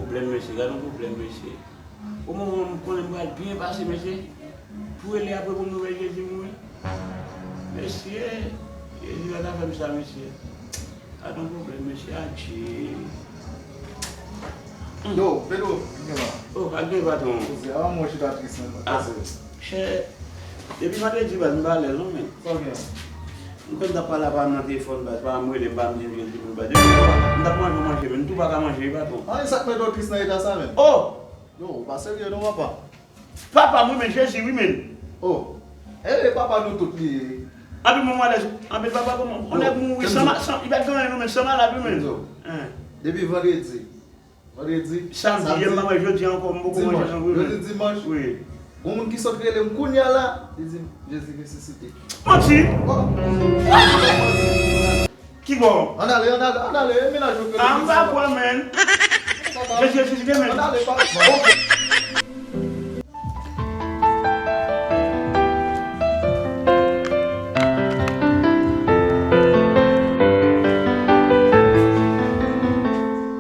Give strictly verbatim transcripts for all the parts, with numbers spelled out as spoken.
Pwoblèm, mesye, gade yon pwoblèm, mesye. O mwen menm, m konnen m pral byen pase, mesye. Pou rele apre pou m nouvèl Jezi mouri. Mesye, Jezi pa ta fè m sa, mesye. Gade yon pwoblèm, mesye, adje. Yo, Pedro, gen la. Oh, adje, patwon. Koze a, mwen chita tris, men. Ah, pase. Chè, depi vandredi, baz, m pa alèz, non, men. Sa w gen? M konn t ap pale a pa m nan telefòn, baz, pa m rele m, pa m di m jodi pou l, baz. Depi m t ap manje, manje, men m tou pa ka manje, wi, patwon. An, e sa k mete w tris nan eta sa, men? Oh! Yo, ou pa serye non, papa. Papa m, wi, men, Jezi, wi, men. Oh. E, e papa nou tout li ye. Anpil moun alèz, anpil papa kòman, on nèg mouri san ma-, san, li pa t gen anyen, non, men san malad, wi, men. Depi vandredi. Vandredi, samdi, yè m pa manje, jodi a ankò, m poko manje, non, wi, men. Jodi, dimanch. Wi. Gon moun ki sot rele m kounye a la, li di m, Jezi resisite. Manti! Oh. Ki bò? Ann ale, ann ale, ann ale, e mennaj ou k rele. Ah, m pa kwè, men. Jezi resisite, men. Ann ale, pa.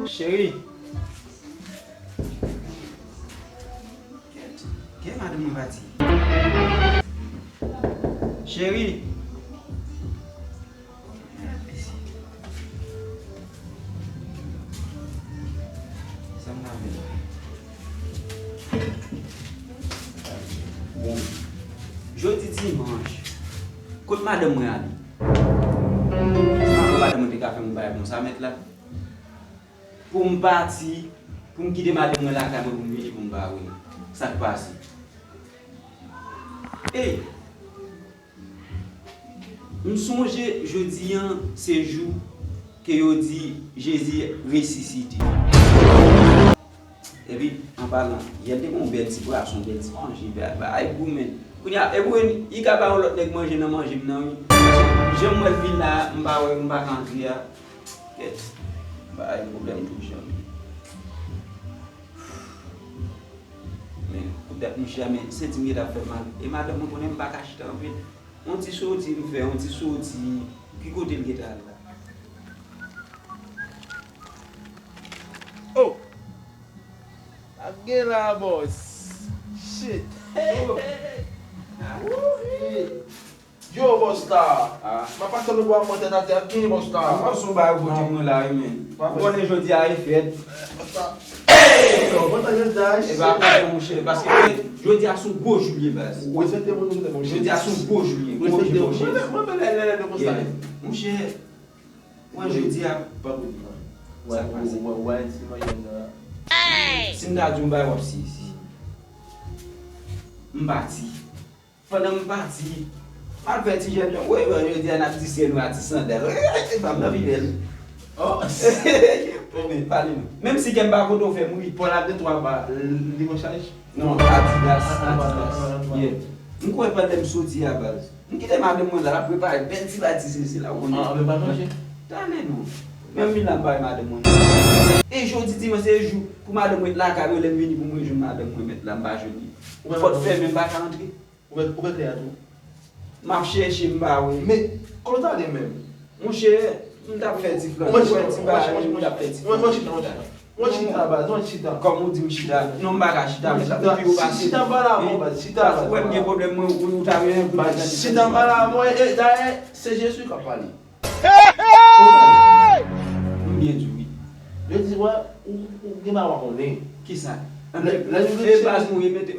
Cheri. Kèt, kè madanm mwen pati. Cheri. Sa m ta fè la? Bon, jodi dimanch, kot madanm mwen ale? Madanm mwen te ka fè m yon bagay konsa, mèt la. Pou m pati, pou m kite madanm mwen lakay mwen, pou m vini, pou m pa wè l. Sa k pase? Ey! M sonje jodi a, se jou ke yo di Jezi resisite. Epi, an palan, yè te gen yon bèl ti pwason, bèl ti manje, bèl bagay goumen. Kounye a, epi, i ka ba yon lòt nèg manje nan manje m nan, wi. Jan m wè l vin la, m pa wè, m pa ka antre a. Kèt, bay pwoblèm tou jan. Men, poutèt mouche a, men senti m gentan fè mal. E madanm mwen konnen m pa ka chita anpil. On ti soti m fè, on ti soti. Ki kote l gentan al la? Oh! Ap gen la, bòs. Shit. Oh. Wouhi. Yo, bòs la. Ah. M ap pase lòt bò a, mwen tèt atè, ap gen, bòs la. M ap pase yon bagay pou di mwen la, wi, men. Ou konnen jodi a e fèt. Bòs la. Yo, mwen tande daj. E pa kontan, monchè, paske jodi a se yon gwo jou li ye, baz. Respekte moun, monchè. Jodi a se yon gwo jou li ye, gwo jou, monchè. Mwen, mwen, mwen, lè, lè, lè, konsa. Monchè, mwen, jodi a, pa pou di mwen. Sa k pase? Wè, wè, wè, ti mwen, yon, si m ta di yon bagay, w ap sezi. M pati. Pandan m pati, m al fè ti jèn jan. Wi, wi, jodi a n ap di se nou a ti sandal. Wi, wi, wi, fam nan pi bèl. Oh. Bon, men, pale nou. Menm si kè m pa kontan w fè m ri. Pòl ap gen twa ba, li pran chaj? Non, Adidas, Adidas. Yeah. M kwè pandan m soti a, baz. M kite madanm mwen la, l ap prepare bèl ti bagay ti sezi la, ou konnen. Ah, men pa manje. Tande non. Menm vin la m pa wè madanm mwen. E jodi dimanch se jou pou madanm mwen lakay mwen, lè m vini pou m rejwenn madanm mwen, mèt la m pa jwenn li. Pòt fèmen, m pa ka antre. Ou mèt, ou mèt lè a tou. M ap chèche, m pa wè. Men, kote w t ale menm? Monchè, m t ap fè ti flan, m t ap fè ti bagay, m t ap fè ti flan. Mwen chita, mwen chita. Mwen chita, baz, mwen chita. Kòm ou di m chita, non, m pa ka chita, men sa pou pi ou pase. Chita pa la, mwen, baz, chita, baz. Ou wè m gen pwoblèm, mwen, ou, ou ta renmen pou m ta tande. Chita pa la, mwen, e, dayè, se Jezi k ap pale. M byen di w wi. Yo di, wè, ou, ou gen bagay w pa konnen. Kisa? Lè, lè nou gen chemiz,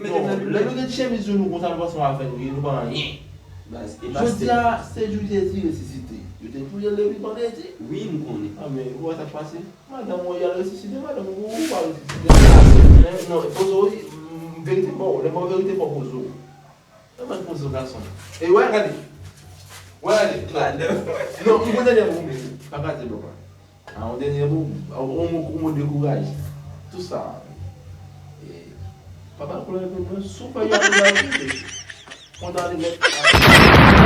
non, lè nou gen chemiz sou nou konsa, nou panse nou afè nou ye, nou pa anyen. Baz, e pastè. Jodi a, se jou Jezi resisite. Yo te touye l depi vandredi. Wi, m konnen. A, men, ou wè sa k pase? Madanm ou y al resisite, madanm ou, ou pa resisite. Non, poze w, verite fò, lè m ba w verite fò poze w. Sa ban poze w gason. E wè gade. Wè gade. Madanm. Non, m gon dènye mo pou ou. Pa kraze bò pa. A, yon dènye mo, yon mo, yon mo dekouraje. Tout sa. E, papa koulè pou mwen, sou fè yon kontan li nèt.